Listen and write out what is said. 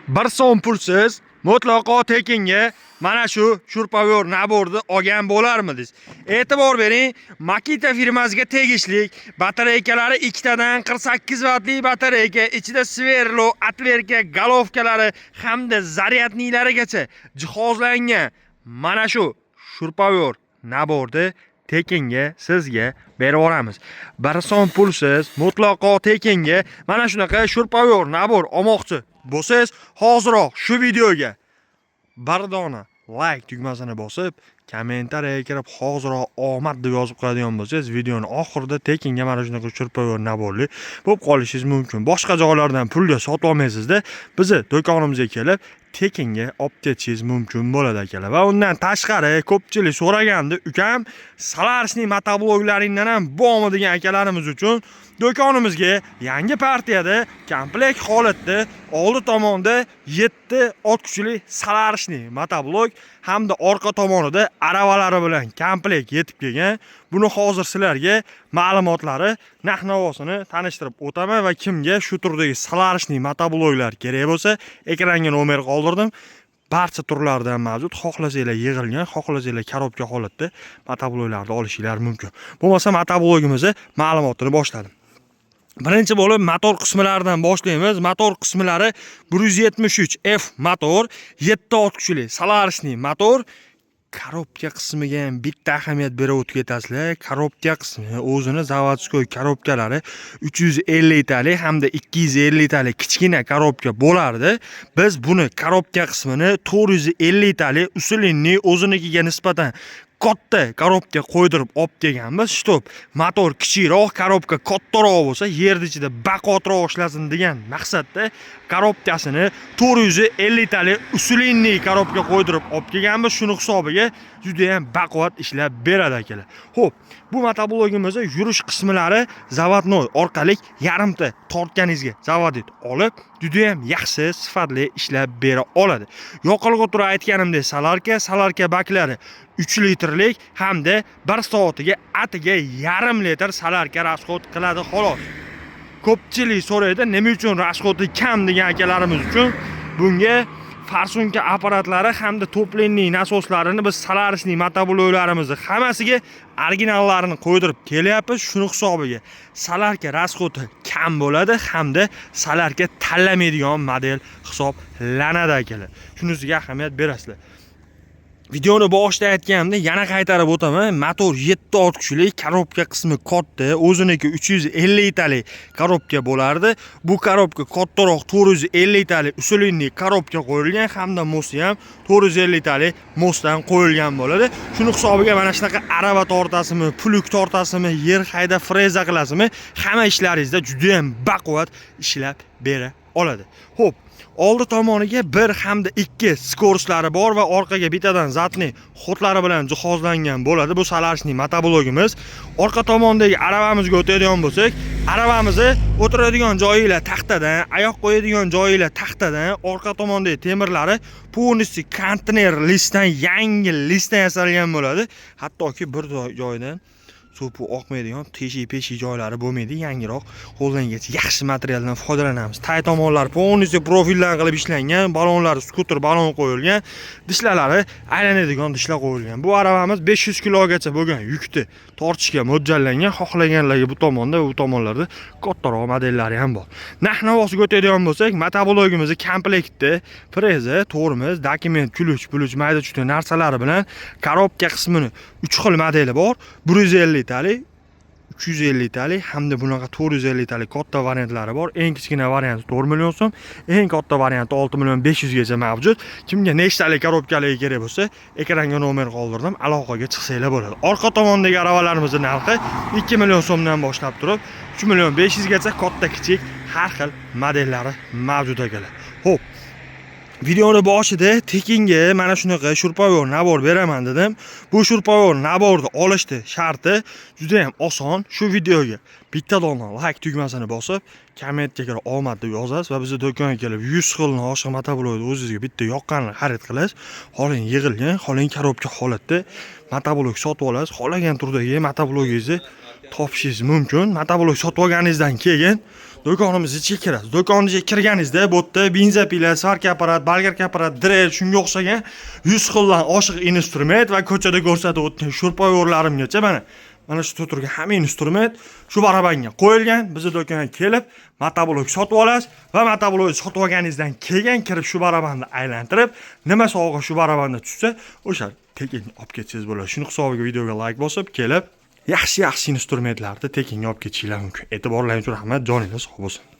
Bir so'm pulsiz, mutlaqo tekinga mana shu шуруповёрт набор ni olgan bo'larmidingiz? E'tibor bering, Makita firmasiga tegishli batareykalari ikkitadan 48 vatli batareyka, ichida сверла, отвёртка, головка lari hamda зарядник larigacha jihozlangan mana shu шуруповёрт набор ni tekinga sizga berib yuboramiz. Bir so'm pulsiz, mutlaqo tekinga mana shunaqa шуруповёрт набор olmoqchi bo'lsangiz, hoziroq shu videoga bir dona like tugmasini bosib, kommentariyaga kirib, hoziroq omad deb yozib qo'yadigan bo'lsangiz, videoni oxirida tekinga mana shunaqa шуруповёрт набор li bo'lib qolishingiz mumkin. Boshqa joylardan pulga sotib olmaysizda, bizni do'konimizga kelib tekinga olib ketishingiz mumkin bo'ladi, akalar. Va undan tashqari ko'pchilik so'ragandi, ukam, солярочный motobloglaringdan ham bormi degan akalarimiz uchun do'konimizga yangi partiyada komplekt holatda oldi tomonda 7 ot kuchli солярочный motoblok hamda orqa tomonida aravalari bilan komplekt yetib kelgan. Buni hozir sizlarga ma'lumotlari, narx-navosini tanishtirib o'taman va kimga shu turdagi солярочный motobloklar kerak bo'lsa, ekranga nomer qoldirdim. Barcha turlaridan mavjud. Xohlasanglar yig'ilgan, xohlasanglar коробка holatda motobloklarni olishinglar mumkin. Bo'lmasa motoblogimizni ma'lumotini boshladim. Birinchi bo'lib motor qismlaridan boshlaymiz. Motor qismlari 173 F motor, 7 ot kuchli солярочный motor. Коробка qismiga ham bitta ahamiyat berib o'tib ketasizlar. Коробка qismi o'zini заводской коробка lari 350 talik hamda 250 talik kichkina коробка bo'lardi. Biz buni коробка qismini 450 talik усиленный, o'zinikiga nisbatan katta коробка qo'ydirib olib kelganmiz. Чтоб motor kichikroq, коробка kattaroq bo'lsa, yerni ichida baquvvatroq ishlasin degan maqsadda коробка sini 450 talik усиленный коробка qo'ydirib olib kelganmiz. Shuni hisobiga juda ham baquvvat ishlab beradi, akalar. Xo'p, bu motoblogimizni yurish qismlari заводной orqali yarimta tortganingizga заводить olib, juda ham yaxshi sifatli ishlab bera oladi. Yoqilg'i turi aytganimdek солярка, солярка baklari 3 litrlik hamda 1 soatiga atiga yarim litr солярка расход qiladi xolos. Ko'pchilik so'raydi, nima uchun расход i kam degan akalarimiz uchun bunga форсунка apparatlari hamda топливный nasoslarini biz солярочный motobloklarimizni hammasiga originallarini qo'ydirib kelyapmiz. Shuni hisobiga солярка расход i kam bo'ladi hamda солярка tanlamaydigan model hisoblanadi, akalar. Shunisiga ahamiyat berasizlar. Videoni boshida aytganimda yana qaytarib o'taman. Motor 7 ot kuchli, коробка qismi katta, o'ziniki 350 talik коробка bo'lardi. Bu коробка kattaroq 450 talik усиленный коробка qo'yilgan hamda мост i ham 450 talik мост dan qo'yilgan bo'ladi. Shuni hisobiga mana shunaqa arava tortasizmi, плуг tortasizmi, yer hayda freza qilasizmi, hamma ishlaringizda juda ham baquvvat ishlab bera oladi. Xo'p, oldi tomoniga bir hamda ikki скорость lari bor va orqaga bittadan задний ход lari bilan jihozlangan bo'ladi. Bu солярочный motoblogimiz. Orqa tomondagi aravamizga o'tadigan bo'lsak, aravamizni o'tiradigan joyilar taxtadan, oyoq qo'yadigan joyilar taxtadan, orqa tomondagi temirlari полностью konteyner лист dan, yangi лист dan yasalgan bo'ladi. Hattoki bir joydan suv oqmaydigan teshik peshik joylari bo'lmaydi. Yangiroq qo'ldan kelsa yaxshi materialdan foydalanamiz. Tay tomonlari полностью profildan qilib ishlangan, balonlari skuter balon qo'yilgan, dishlalari aylanadigan dishlar qo'yilgan. Bu aravamiz 500 kilogacha bo'lgan yukni tortishga mo'ljallangan. Xohlaganlarga bu tomonda va bu tomonlarda kattaroq modellari ham bor. Narx navosiga o'tadigan bo'lsak, motoblogimizni komplektda freza, tormoz, dokument, ключ, puluch, mayda chuyda narsalari bilan коробка qismini 3 xil modeli bor. 150 talik, 350 talik hamda bunaqa 450 talik katta variantlari bor. Eng kichkina varianti 4 million so'm, eng katta varianti 6 million 500 gacha mavjud. Kimga nechtalik коробка ligi kerak bo'lsa, ekranga nomer qoldirdim, aloqaga chiqsanglar bo'ladi. Orqa tomondagi aravalarimizni narxi 2 million so'mdan boshlab turib, 3 million 500 gacha katta kichik har xil modellari mavjud, akalar. Xo'p, videoni boshida tekinga mana shunaqa шуруповёрт набор beraman dedim. Bu шуруповёрт набор ni olishni sharti juda ham oson. Shu videoga Bitta dona layk tugmasini bosib, kommentga kirib "omad" deb yozasiz va bizni do'konga kelib 100 xildan oshiq motoblokni o'zingizga bitta yoqqanini xarid qilasiz. Xohlang yig'ilgan, xohlang коробка holatda motoblok sotib olasiz. Xohlagan turdagi motoblogingizni topishingiz mumkin. Motoblok sotib olganingizdan keyin do'konimiz ichiga kirasiz. Do'kon ichiga kirganingizda bu yerda бензопила, сварка apparat, болгарка apparat, drel, shunga o'xshagan 100 xildan oshiq instrument va ko'chada ko'rsatib o'tgan shurpoyorlarimgacha mana shu turgan hamma instrument shu barabanga qo'yilgan. Bizni do'konga kelib motoblok sotib olasiz va motoblokni sotib olganingizdan keyin kirib shu barabanni aylantirib, nima sovg'a shu barabanda tushsa, o'sha tekin olib ketsangiz bo'ladi. Shuni hisobiga videoga layk bosib, kelib yaxshi yaxshi instrumentlarni tekinga olib ketishinglar mumkin. E'tiborlaring uchun rahmat, joninglar sog' bo'lsin.